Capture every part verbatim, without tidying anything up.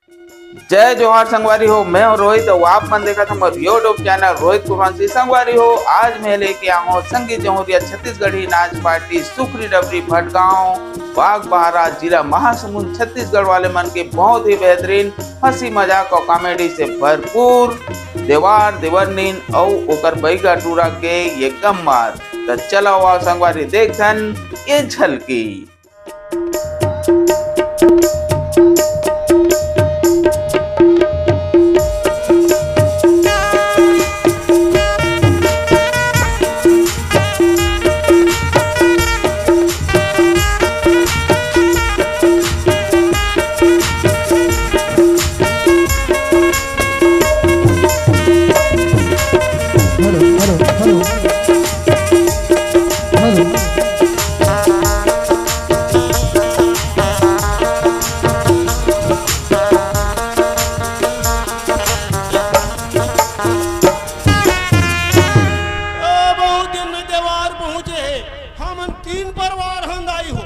जय जोहार संगवारी हो, मैं हूं रोहित अउ आप मन देखत हव मोर YouTube चैनल रोहित कुरवंशी। संगवारी हो, आज मैं लेके आए हूं संगीत जहुरिया छत्तीसगढ़ी नाच पार्टी सुखरी डबरी भटगांव, बागबाहरा, जिला महासमुंद, छत्तीसगढ़ वाले मन के बहुत ही बेहतरीन हंसी मजाक अउ कॉमेडी से भरपूर देवार देवरनीन अउ ओकर बइगा टूरा के ये गम्मत। त चलव संगवारी देखथन ये झलकी। Hello, hello, hello. हेलो। ए, बहुत दिन में देवार पहुंचे हे। हमन तीन परिवार हंदाई हो।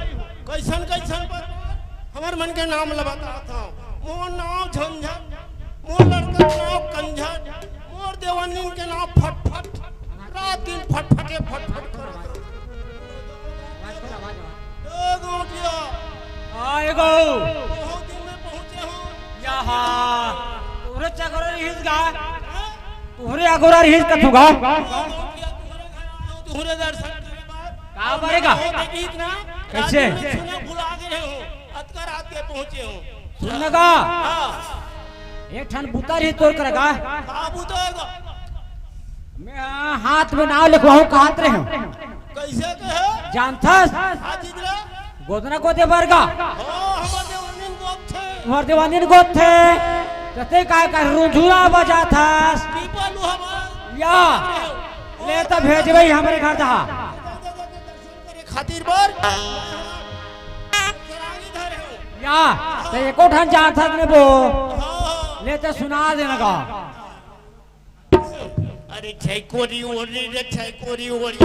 कैसन, कैसन परिवार? हमर मन के नाम ल बतात हंव। मोर नाम झंझट, मोर लड़का के नाम कंझट, मोर देवरनीन के नाम फटफट। रात दिन फटफटे फटफट करत रहे। ए गौंटिया। हाँ, ए गौ। बहुत दिन में पहुंचे हो। यहाँ। तोहरे चकरा रिहिस गा। हाँ? तोहरे अगोरा रिहिस कथू गा। ए गौंटिया, तोहरे घर आए हो, तोहरे दर्शन करे बर। का बरे गा? वो देखिस ना, कैसे? रात में सुना भुला गए हो, अतका रात के पहुंचे हो। सुन ना गा। हाँ। एक ठन बुता रिहिस तोर करा गा। का बुता हे गा? मैं, हाँ, हाथ में नाव लिखवाहूं कहत रहे हंव। कैसे कहे? जानथस? का चीज रे? गोदना गोदे बर गा। हाँ, हमर देवानीन गोदथे। हमर देवानीन गोदथे। त तैं काय कर रुझुरा बजाथस? पीपल हमार। या। ले त भेजबे हमरे घर दहा। करे खातिर बर। चरागी धरे हो। या, त एको ठन जानथस ने बो। हाँ, हाँ। ले त सुना देना गा। अरे छै कोरी ओरी रे, छै कोरी ओरी।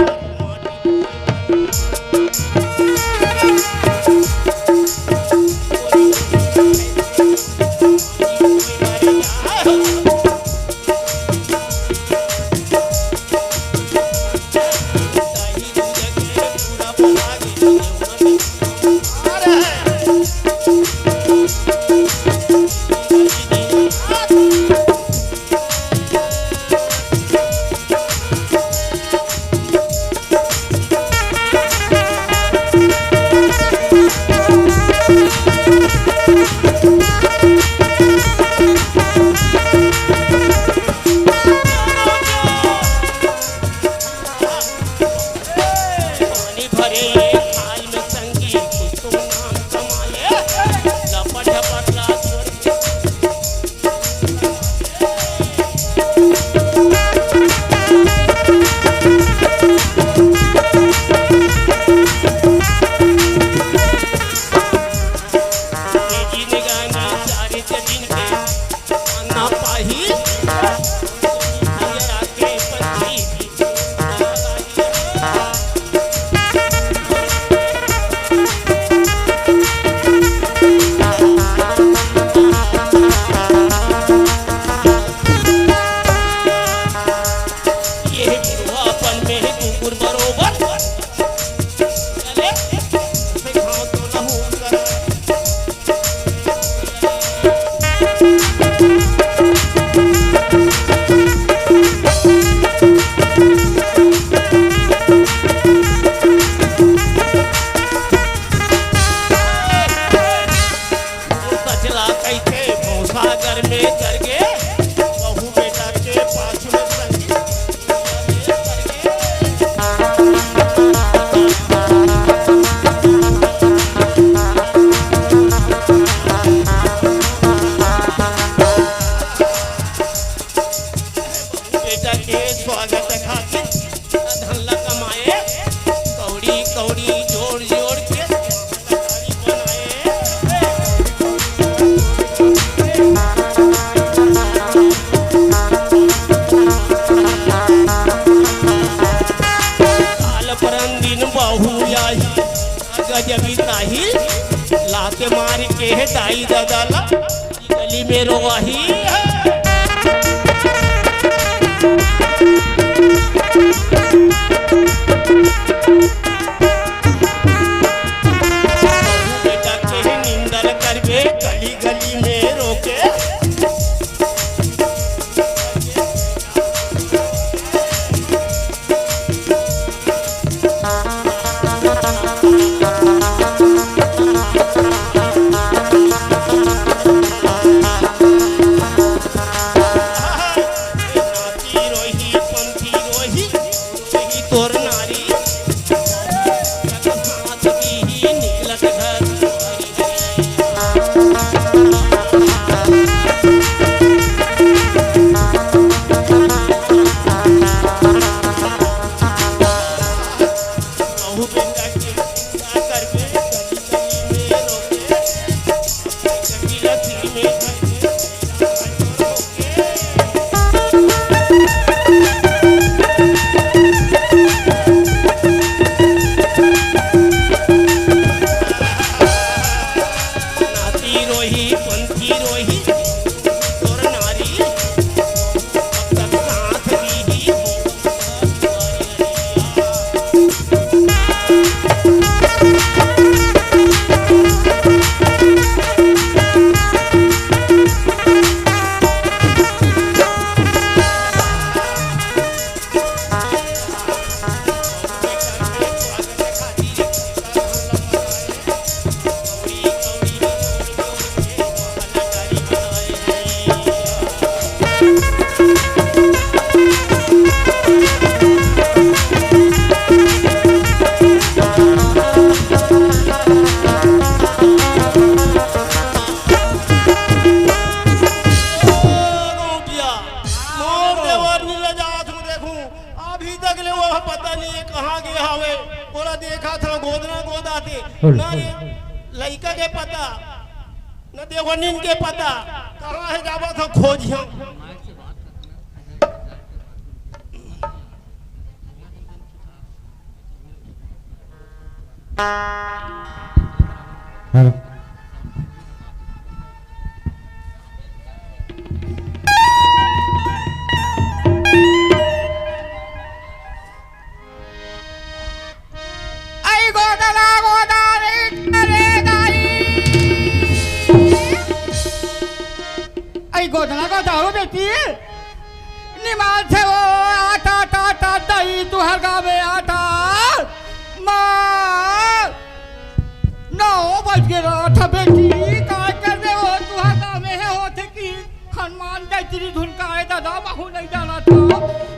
पानी भरे ये थाल में संगी, कुछ तो नाम कमा ले। लपट झपट रात भर ये जिंदगानी चार दिन के ना पाही। ये आके पंछी ये बुढ़ापन में है कुकुर बरोबर। चले, से घाव तो ना हो कर। सचला कहिथे भवसागर में चढ़ के, बहू बेटा के पाछू में संगी। बेटा के स्वागत खातिर धन ला कमाए, कौड़ी कौड़ी जोड़ जोड़ के गाड़ी बनाए। काल परन दिन बहू आही, गजबी ताही, लात मार के दाई ददा ला। गली में रोवाही। बहू बेटा के निंदल करबे, गली गली में रोके। नाती रोही, पंथी रोही, रोही तोर नारी। हाथ दीही निकलत घर। बहू बेटा के चिंता करके गली गली में रोके, गली गली में करके। नाती रोही, पंथी रोही, तोर नारी, अब तक साथ दीही। मोर देवर नी ले जात हूँ, देखूं। अभी तक ले वो पता नहीं है कहाँ गए हवे। ओला देखा था, गोदना गोदाते। ना ये लइका के पता, न देवनिन के पता। कहाँ है, जावा था खोजिया। हेलो। आई गोदना गोदा रे, अरे दाई। आई गोदना गोदा हो बेटी। निमाल से वो आता, आता, आता, दई तुहर गाँव में आता। माँ, नौ बज गे रहा था बेटी, का कर दे हो, तुहर गाँव में है होथे कि हनुमान जयंती धुन का आए दादा, महू नहीं जाना था।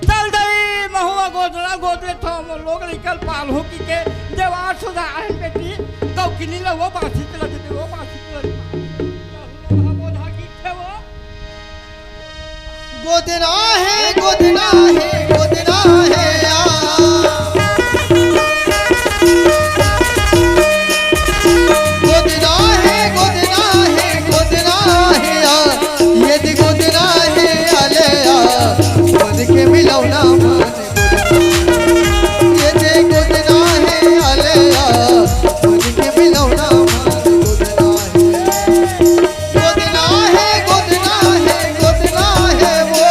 चल दई, महू गोदना गोदे थो, हम लोग निकल पाल हो कि के देवार सुधा है बेटी, तो किनी लो वो बासी चला दे, वो बासी चला दे। गोदना है, गोदना है, गोदना है यार। गोदना है, गोदना है, गोदना है यार। ये दे गोदना है आले यार। मन के मिलौना मान। ये दे गोदना है आले यार। मन के मिलौना मान गोदना है। गोदना है, गोदना है, गोदना है वो।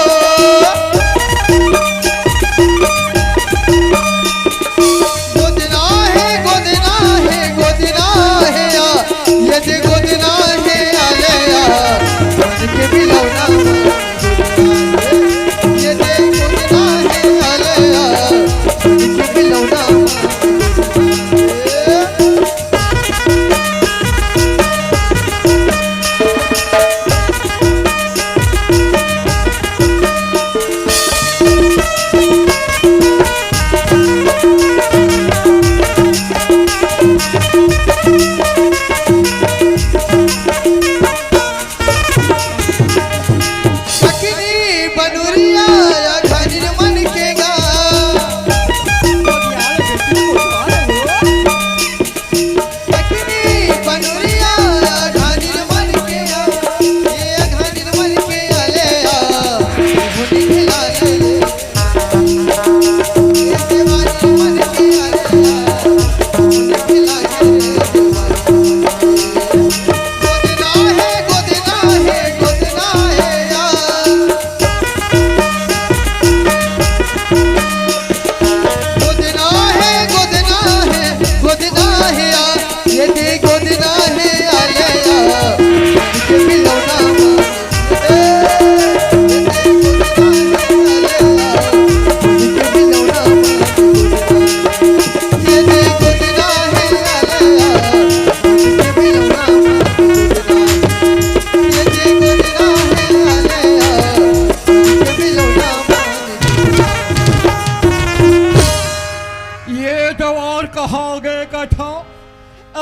ये जवान कहाँ गए कथा?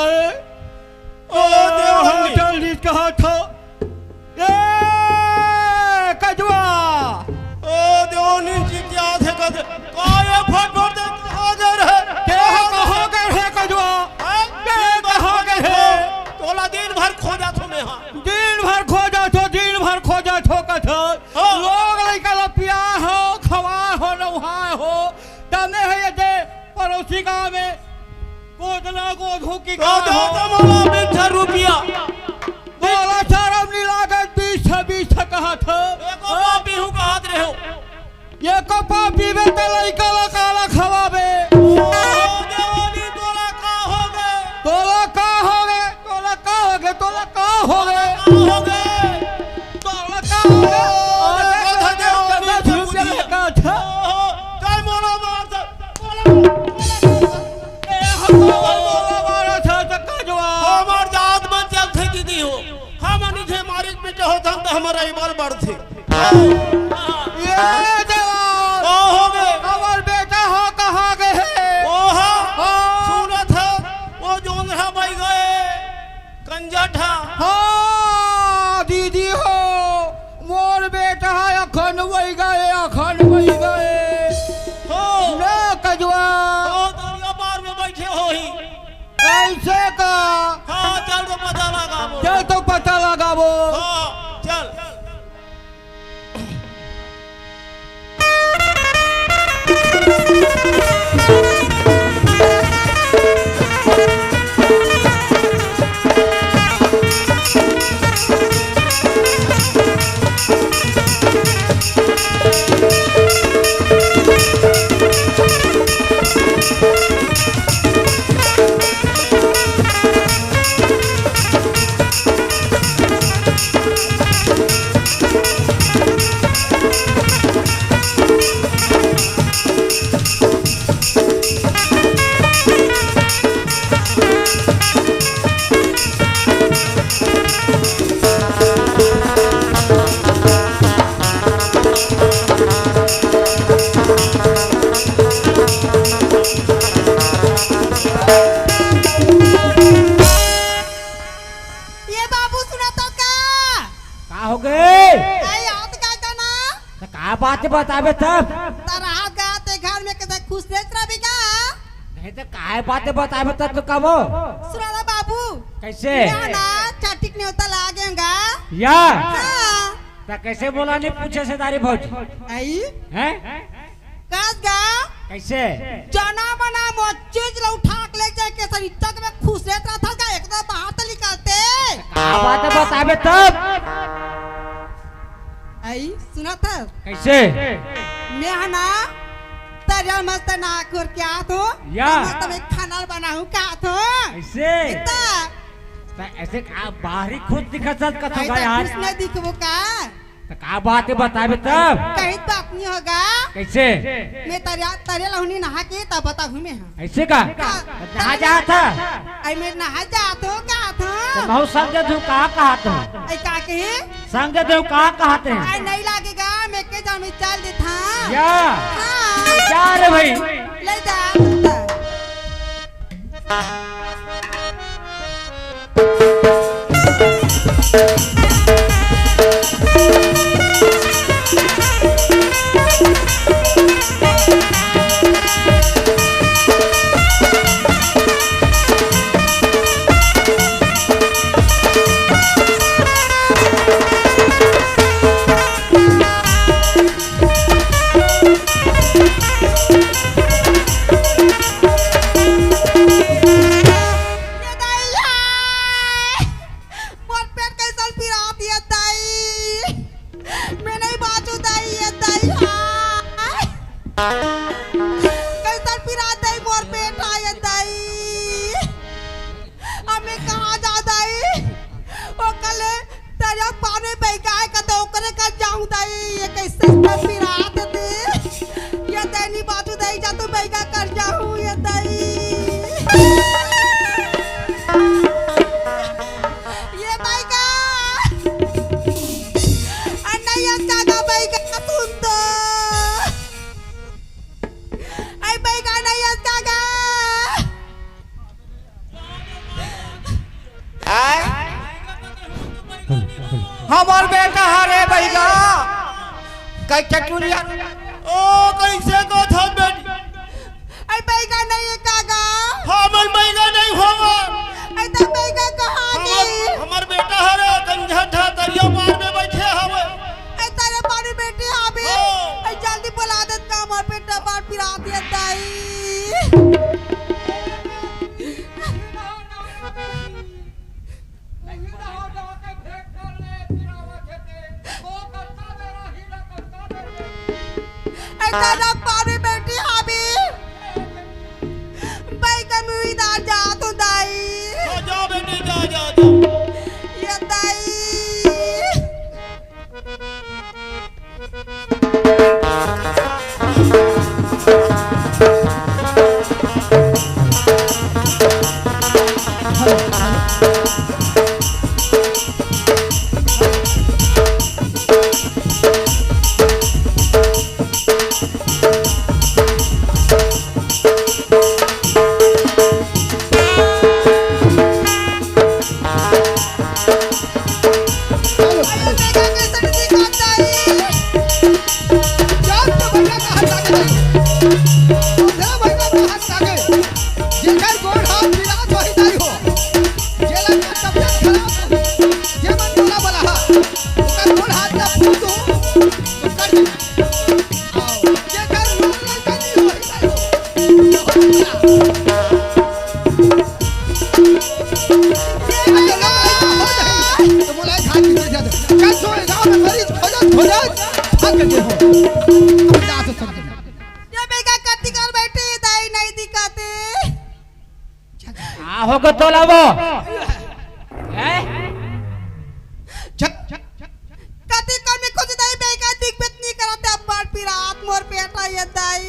अरे, ओ ओ देवहनी। होटल नीच कहा था। ए, कजुआ। ओ देवहनी जी, क्या थे कथे? का ये फटफट दे, कहाँ गए रहे? के कहाँ गए रहे कजुआ? हैं? के कहाँ गए रहे? तोला दिन भर खोजा थो मैं हा। दिन भर खोजा थो, दिन भर खोजा थो कथा। हाँ। लोग लइका ला पिया हो, खवा हो, नउहा हो, तने है ये दे पड़ोसी गांव में गोदना गोधू की तो का दो हो? तो मोला बीस रुपया। बोला शरम नहीं लागत, बीस बीस कहा था। एको पापी हूँ कहत रहे हो। एको पापी बे त लइका ला काला खवाबे। ओ देवनी तोला का हो गए? तोला का हो गए? तोला का हो गए? तोला का हो गए? का हो गए? तोला का हो गए? ओ, अरे, देखो, देखो, देखो, देखो, देखो, देखो, देखो, देखो। ओहो, जय मोला मार दे। ए, हमको बोलो, बोलो, बोलो, छा चक्का जवान। हमर जात मन चलथे दीदी हो। हमन इथे मारिक पीटे होथन त हमर अइबर बढ़थे। ये जवान। ओ हो गे। हमर बेटा हो कहाँ गे हे? ओहा। हाँ। सुनत ह, ओ जोंधरा बई गए। कंजट ह। हाँ, दीदी हो, मोर बेटा ह अखन वही गए, अखन वही गए। हो। ना कजुआ। ओ दरिया पार में बैठे होही। ऐसे का? हाँ, चल तो पता लगाबो। चल तो पता लगाबो। हाँ, चल। ये बाबू सुना तो का? का हो गए? अरे याद का का ना? त का बात बताबे तब? त रात गा ते घर में कदे खुश रहत रबी का? नहीं त काय बात बताबे तब तो कबो? सुना ना बाबू। कैसे? मैं ना चटिक नेवता ला गए गा। या? हाँ। त कैसे बोला नहीं पूछे से तारी भौजी? आई? हैं? कस गा? कैसे? जना मना मोचीज ला उठा के ले जाए के सरिता के में खुश रहत रहा था का? एकदम बाहर से निकलते। का बात बताबे तब? आई, सुना था? कैसे? मैं है ना, तरिया मस्त ना कर के आत हो। या। मस्त में खाना बनाऊं का आत हो। कैसे? इतना। त ऐसे का बाहरी खुश दिखत चल कथो कहीं का तो यार? खुश नहीं दिखबो का? त का बात है बताबे तब? कहीं बात नहीं होगा। कैसे? मैं तरिया, तरिया लहुनी नहा के तब बताहूँ मैं हाँ। ऐसे का? हाँ। त नहा जात ह? आई मैं नहा जात हो का था? त महू संग दे दूँ का कहत हो? आई का कही? संग दे दूँ का कहत है? आई नहीं लागेगा, मैं के जाऊँ मैं चल देता। या? हाँ। जा रे भाई। ले जा। ये दाई, हाय! मोर पेट कैसन पिरात ये दाई? मैं नहीं बाँचू दाई, ये दाई, हाय! कैसन पिरात दाई मोर पेट, हाय, ये दाई? अब मैं कहाँ जाँव दाई? ओ कले तरिया पानी बइगा का तो ओकरे कर जाहूं दाई, ये कइसे कर पिरात दे। ये दाई नी बाचू दाई, जा तो बइगा कर जाहूं, ये दाई। ये बइगा। अरे नहीं, ये कागा बइगा, सुन तो। अरे बइगा नहीं, ये कागा। आय? हमर बेटा हरे बइगा। कई चटुलिया। ओ, कइसे को था बेटी? अरे बइगा नहीं है कागा। हमर बइगा नहीं होवा। अरे तो बइगा कहाँ हमर, नहीं? हमर बेटा हरे कंझा ठा तरिया पार में बइठे हवे। अरे तारे पानी बेटी हाबी। हाँ। अरे जल्दी बुला दे का हमर बेटा बार पिरात हे दाई। ए दादा, पानी बेटी हाबी। बइगा मुई दार जा तो दाई। जा, जा बेटी, जा, जा, जा। ये दाई। जेकर गोड़ हाथ पिरात होही दाई हो, जेला तबियत खराब होही, जे मन बोला बला हा, ओकर गोड़ हाथ ला फूल दो, तो कर दे। आओ, जेकर लोग लइका नहीं होही दाई हो, तो हो जा। जेकर लोग लइका हो जाए, तो बोला, "घाट निकल जाते।" कल सोए गाँव में मरीज खोजत, खोजत, थक गए हो। अब जा तो सब जने। ये बेटा कति कर बैठे, दाई नहीं दिखाते। आ होगो तोला वो। हैं? कति कर में कुछ दाई बेटा दिख बेत नहीं करते, अब बार पिरात मोर बेटा ये दाई।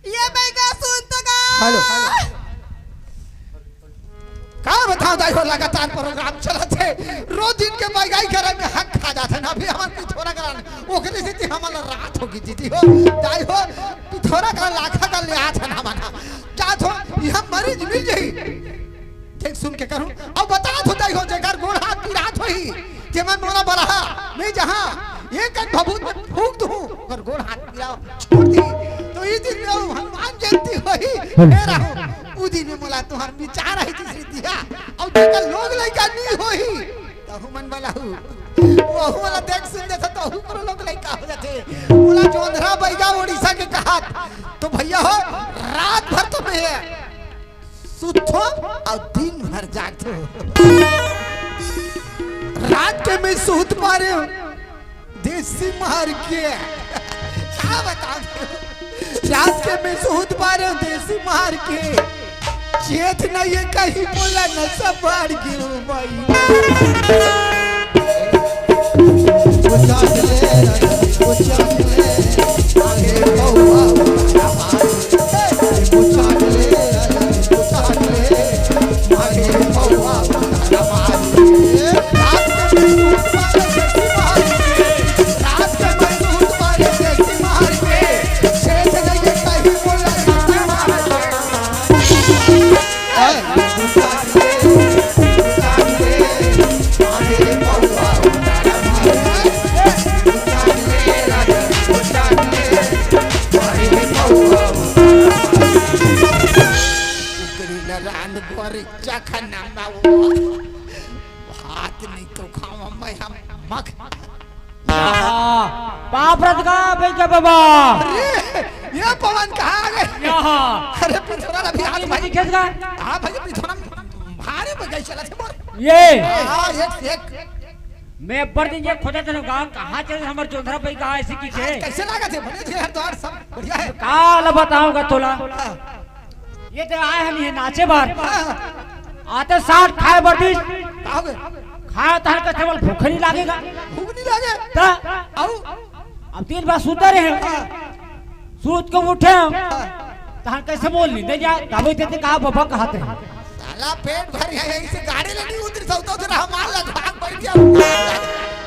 ये बइगा सुन तो गा। हेलो। का बताओ दाई हो, लगातार प्रोग्राम चलत हे, रोज दिन के बइगाई करे में हक खा जात हे ना। अभी हमर पिथोरा करा, ओकरे सेती हमन ला रात होगे दीदी हो, दाई हो, पिथोरा करा लाखा का ले आत हे ना मना। जात हो, ये मरीज मिल जाही। देख सुन के करहूं। अउ बतात हो दाई हो, जेकर गोड़ हाथ पिरात होही, जेमन मोला बलाहा, मैं जहां एक कन भभूत में फूंक दूं, ओकर गोड़ हाथ पिरा छोड़ दी, तो ई दिन में अउ हनुमान जयंती होही, हे राहु, उ दिन में मोला तुंहर बिचार आही तीसरी दिहा, अउ जेकर लोग लइका नी होही, तहू मन बलाहू, वहू वाला देख सुन देथे, तहू करो लोग लइका हो जाथे। मोला जोंधरा बइगा उड़ीसा के कहात, तो भइया हो, रात भर तो मैं सुतथों अउ दिन भर जागथों। रात के मैं सुत पारे हूं देसी मार के। का बताओं? रात के मैं सुत पारे हूं देसी मार के। चेत नहीं हे कहीं मोला नशा मार के हो भाई। भात नहीं तो खावा मैं हम मख। आहा, पाप रत का बेटा बाबा। अरे, ये पवन कहाँ आ गए? यहाँ। अरे, पिथोरा अभी हाथ नहीं भाई। दिखेगा। हाँ भाई, पिथोरा भारी बजाई चला थे बोल। ये। हाँ, एक, एक। मैं अब्बड़ दिन ये खोजत हँव, गाँव कहाँ चले हमर जोंधरा बइगा, अइसे कहिके। कइसे लागथे? बने थे यार, तोर सब बढ़िया हे। का ल बतावँव गा तोला? हाँ। ये तो आए हन ये नाचे बर। हाँ। आते साथ खाए बर दिस। का हो गे? खाए तहन कथे मोला भूख नइ लागे गा। भूख नइ लागे? त? अउ? अब दिन भर सुते रहेंव। हाँ। सुत के उठेंव। हाँ। तहन कइसे मोला नींद नइ आय, दवई देते कहा बबा कहत हे। साला पेट भर हे, यहीं से गाड़ी ले नइ उतरिस, तो उधर हमार लग भाग बइठ जाव।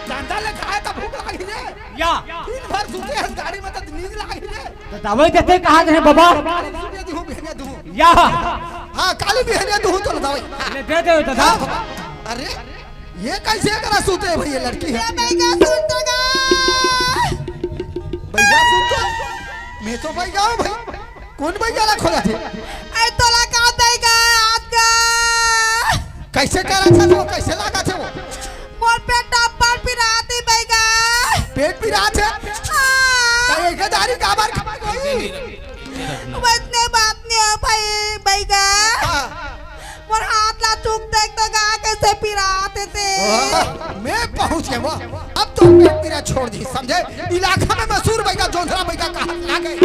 धंधा ले खाए त भूख लागही रे। या। दिन भर सुते हस गाड़ी में त नींद लागही रे। त दवई देते कहा थे बबा। काली सुते दिहूँ, बिहनिया दिहूँ। या। हाँ, काली बिहनिया दिहूँ तोला दवई। ले दे दे दादा। हाँ, अरे, ये कइसे करा सुते हे भइया लड़की हे? ए बइगा सुन तो गा। बइगा सुन तो। मैं तो बइगा हँव भई। कोन बइगा ला खोजथे? अरे तोला का बइगा, आज का। कइसे करथे वो, कइसे लागथे वो? मोर पेट अब्बड़ पिरात हे बइगा। पेट पिरात हे? हाँ। त एक दारी काबर खा गई? वइसने बात नइ हे भई, बइगा। हाँ। मोर हाथ ला छू के देख तो गा, कइसे पिरात हे ते। वाह, मैं पहुँच गेंव। अब तो पेट पीरा छोड़ दिस, समझे? इलाका में मशहूर बइगा, जोंधरा बइगा कहा लागे।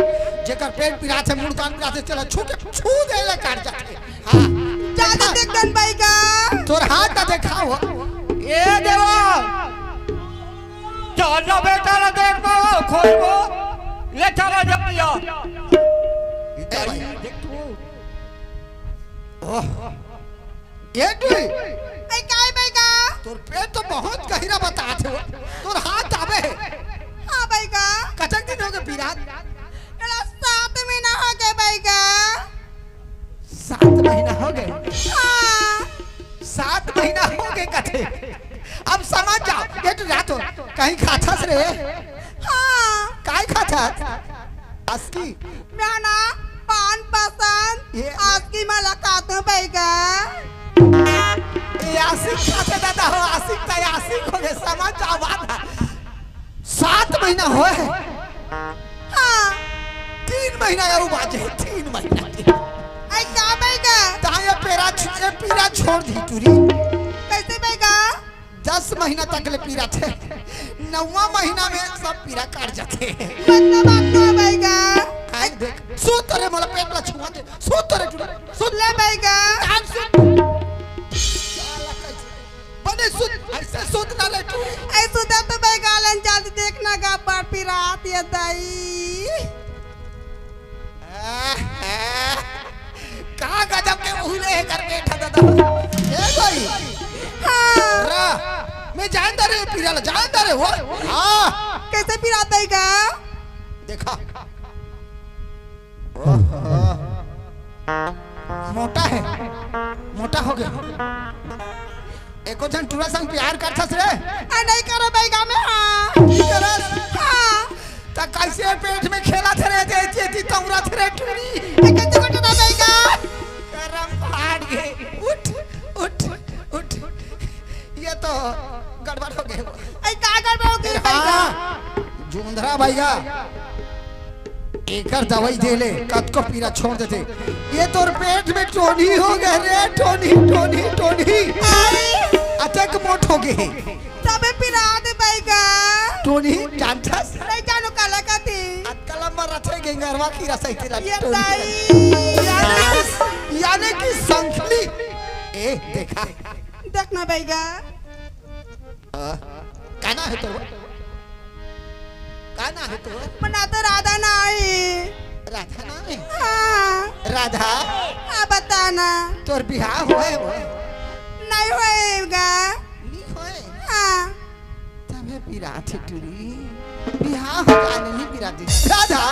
जेकर पेट पिरात हे, मुड़ कान पिरात हे, चला छू के, छू दे ले काट जाथे। हाँ। जादा देख दन बइगा। तोर हाथ ला देखाव। ए देवा। चल ना बेटा ला देख बा, खोजबो। ले चला जल्दी आ। ए भाई। देख तू। ओह। ए टुरी। ए, काय बइगा? तोर पेट तो बहुत गहिरा बतात हे वो। तोर हाथ आबे हे। हाँ बइगा। कतक दिन हो गे पिरात? एला सात महीना हो गे बइगा। सात महीना हो गे? हाँ। सात महीना हो गे कथे। अब समझ जाव। ए टुरी रात हो। कहीं खाथस रे? हाँ। काय खाथस? आसकी? मैं ना पान पसंद ये आसकी मला खाथों बइगा। ये आशिक खाथे दादा हो, आशिक त आशिक हो गे, समझ जाव बात। सात महीना होय हे। हाँ। तीन महीना अउ बाँचे हे, तीन महीना। अई का बइगा? ताय ये पेरा छ-, ये पीरा छोड़ दिही टुरी। कइसे बइगा? दस महीना तक ले पीराथे, नौवाँ महीना में सब पीरा काट जाथे। मतलब बात तो हे बइगा। काय देख, सुत रे, मोला पेट ला छुआ दे, सुत रे टुरी, सुत। ले बइगा। कान सुत। साला कइसे, बने सुत, अइसे सुत ना ले टुरी। अई सुता तो बइगा लन जल्दी देखना गा, अब्बड़ पीरात हे दाई। का गजब के मुँह ले कर बैठा दादा। ए भाई। हाँ। रा, मैं जानता रे पीरा ला, जानता रे वो। हाँ। कइसे पीरा दाई का? देखा। मोटा हे, मोटा हो गे। एको झन टुरा संग प्यार करथस रे? आ, नइ करों बइगा मैं, हाँ। नइ करस? हाँ। त कइसे पेट में खेलथे रे, जे, जे, जे तौरथे रे टुरी? ए, कइसे बइठा दाई का? करम फाट गे। उठ, उठ, उठ। ये तो गड़बड़ हो गे। ए, का गड़बड़ हो गे बइगा? हाँ, जोंधरा बइगा। एकर दवई दे ले, कतको पीरा छोड़ देथे। ये तोर पेट में टोनही हो गे रे, टोनही, टोनही, टोनही। अई। अतेक मोट हो गे हे। तभे पीरात हे बइगा। टोनही जानथस? नइ जानों काला कथे। अतका लंबा रथे गेंगरवा कीरा सहिते ला ये टोनही। दाई। याने कि, याने कि संखली। ए, देखा। देखना बइगा। हाँ। का नाम हे तोर? का नाम हे तोर? मोर नाम तो राधा नाम हे। राधा नाम हे? हाँ। राधा। हाँ, बता ना। तोर बिहाव होय हे वो? नइ होय हे गा। नइ होय हे? हाँ। तभे पीराथे टुरी। बिहाव हो जाय ले नइ पीराथे। राधा,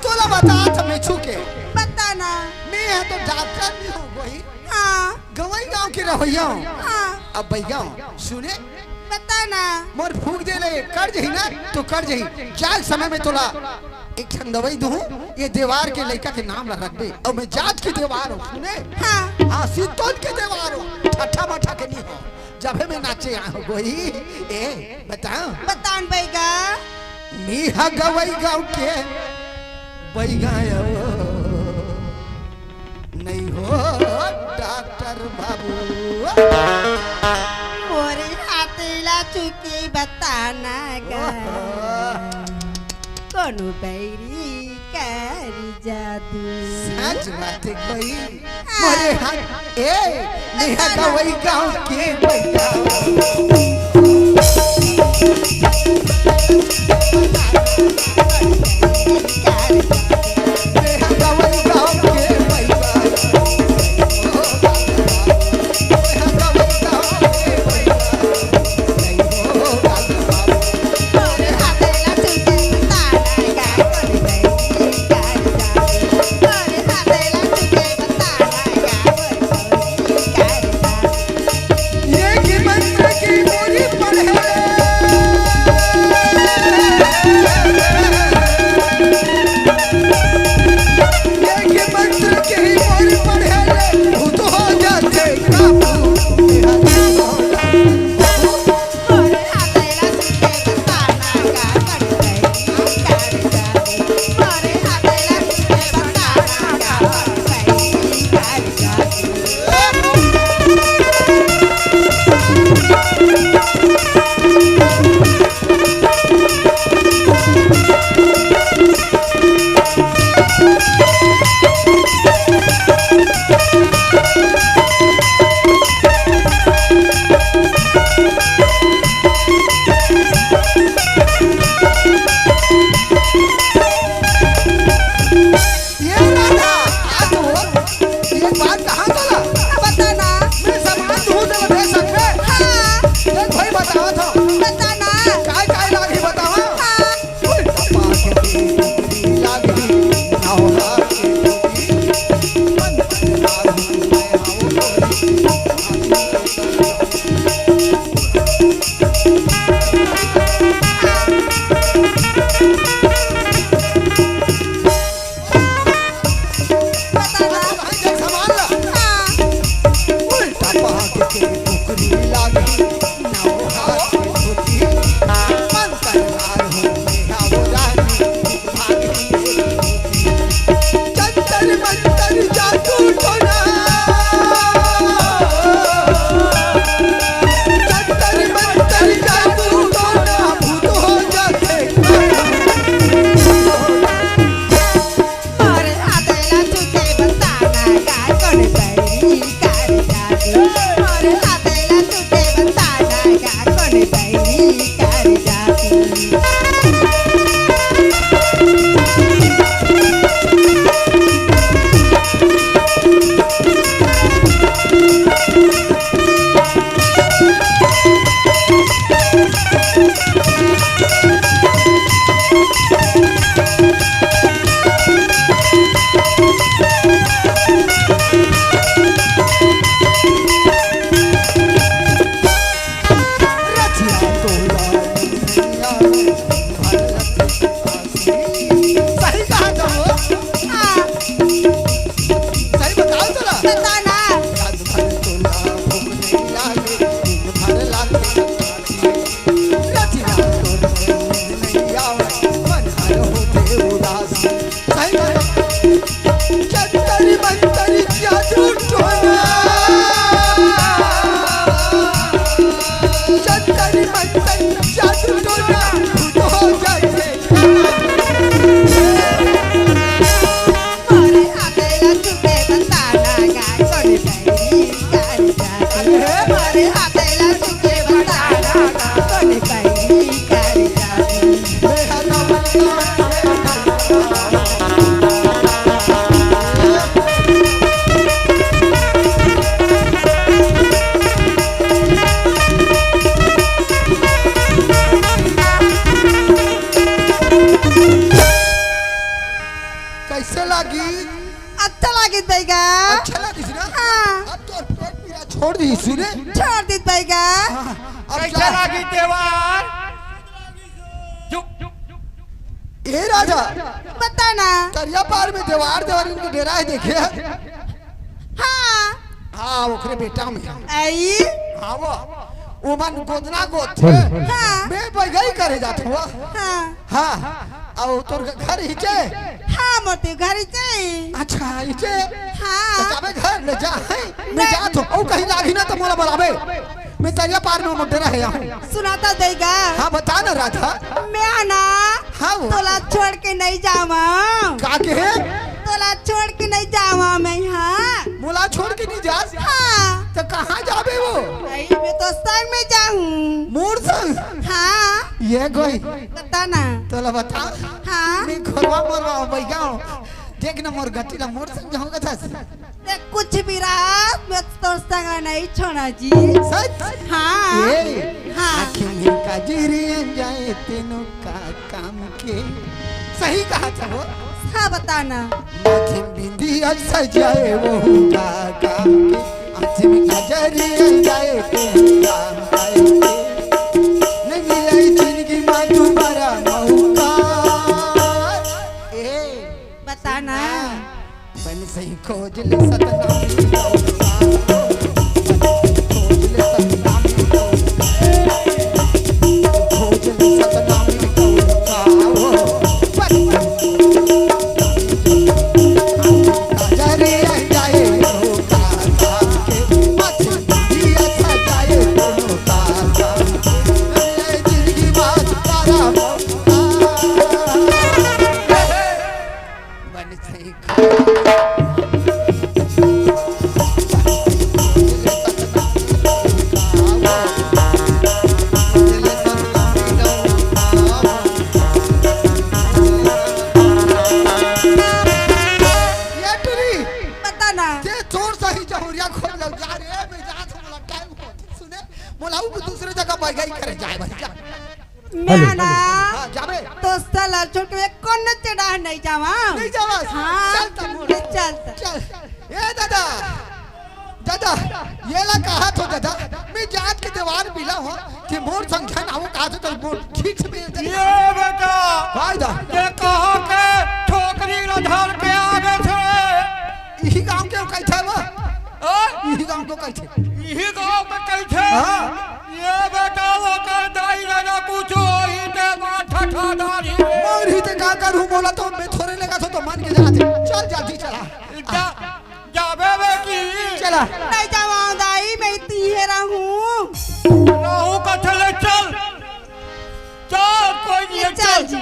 तोला बतात हँव मैं छू के। बता ना। मैं हा तो डॉक्टर नइ हों गोई। हाँ। गवई गाँव के रहइया हँव। हाँ। अब बइगा हँव, सुने? बता ना। मोर फूँक दे ले, कट जही ना, त कट जही। जाय समय में तोला एक ठन दवई दूहूँ, ये देवार के लइका के नाम ला रखबे। अउ मैं जात के देवार हँव, सुने? हाँ। हाँ, सितोन के देवार हँव, ठट्ठा मठा के नइ हँव। जभे मैं नाचे आय हँव गोई, ए, बता। बता ना बइगा। मैं हा गवई गाँव के बइगा हँव। नइ हो डॉक्टर बाबू। मोरे हाथे ला छू के बताना गा कोनो बैरी कर जादू। सच बात है कोई। हाँ। मोरे हाथ ए, नेहा गवई गाँव के बैठा। ये राधा, आ तो, ये बात कहाँ चला? बता ना। मैं सामान दूर से दे सकते। हाँ। देख भाई, बतावा था। बता ना। काय, काय लागी बतावा? हाँ। कैसे लागी? अच्छा लागिस भैया। अच्छा लागिस ना? हाँ। अब तो पेट पीरा छोड़ दी सुने। छोड़ दी भैया। हाँ, अब कैसे लागिस देवार? चुप, चुप, चुप। ए राजा। बता ना। तरिया पार में देवार देवारिन के डेरा हे देखे? हाँ। हाँ, ओकरे बेटा में। आई। हाँ वो, वो मन गोदना गोद थे। हाँ। मैं बगई करे जात हुआ। हाँ। हाँ। अउ तोर घर हिचे? हाँ, मोर तो घर हिचे। अच्छा, हिचे? हाँ। त जाबे घर ले जा, हैं? मैं नहीं। जात हूँ। अउ कहीं लागी ना त मोला बलाबे। मैं तरिया पार में मोटे रहे हूँ। सुनाता देगा। हाँ, बता ना राधा। मैं ना हाँ वो। तोला छोड़ के नहीं जावा। का के? तोला छोड़ के नहीं जावा मैं, हाँ। मोला छोड़ के नहीं जास? हाँ। तो कहाँ जाबे वो? अई, मैं तो संग में जाहूँ। मोर संग? हाँ। ये कोई? बता ना। तोला बता। हाँ। मैं घरवा मरवा बैगा हूँ। देख ना मोर गति ला, मोर संग जाऊँगा था। ते कुछ भी रहा, मैं तो संग नहीं छोड़ा जी। सच? हाँ। ए, हाँ। आँखी में काजरी जाए तेनों का काम के। सही कहा था वो। हाँ, बता ना। माथे बिंदिया सजाए वो का काम के। आँखी में काजरी जाए तेनों काम के। नहीं मिलाई जिंदगी में तुम्हारा मौका। ए, बता ना। बन सही खोज ले सतनाम। खोज ले सतनाम। खोज ले सतनाम। ये टुरी, बता ना। ते चोर सही जहुरिया खोज लो जा रे, मैं जा तो मोला टाइम हो। सुने, मोला वो दूसरे जगह बैगाई करे जाए भाई जा। मैं हेलो, ना हेलो। हाँ, जाबे। तो साला छोड़ के कोनो चढ़ा नहीं जावा। नहीं जावा। हाँ, चल तब। चल, चल। चल। ए दादा, दादा, ये ला कहा तो दादा, मैं जात के देवार मिला हो, कि मोर संख्या ना हो कहा तो मोर ठीक से मिल जाए। ये बेटा, भाई दा। ये कहा के ठोकरी ला धर के आगे थे। इही गांव के कइथे वो? हाँ? इही गांव के कइथे। इही गांव के कइथे? हाँ। ये बेटा, ओकर दाई ला ना कुछ होही ते माथा ठा डारी रे। मोर ही ते का करूं, मोला तो मैं थोरे लेगा तो, तो मन के जाते। चल जल्दी चला। जा, जाबे बेटी। चला। नहीं जावा दाई, मैं इतनी हे रहूं। रहूं कथे ले चल। चल, कोई नहीं, चल चल। जी।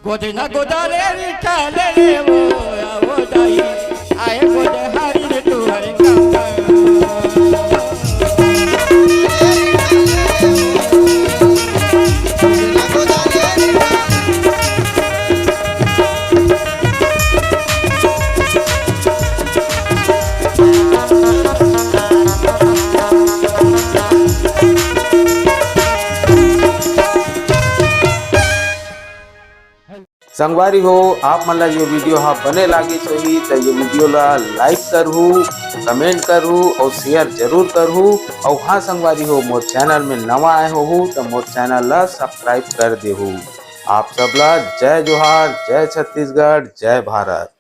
गोदना गोदाले रे चले रे वो, आ वो दाई, आए गोदहारी रे तू हरे काम। संगवारी हो, आप मन ला ये video हा बने लागिस होही, त ये video ला like करहू, comment करहू अउ share जरूर करहू। अउ हाँ संगवारी हो, मोर channel में नवा आए होहू, त मोर channel ला subscribe कर देहू। आप सब ला जय जोहार, जय छत्तीसगढ़, जय भारत।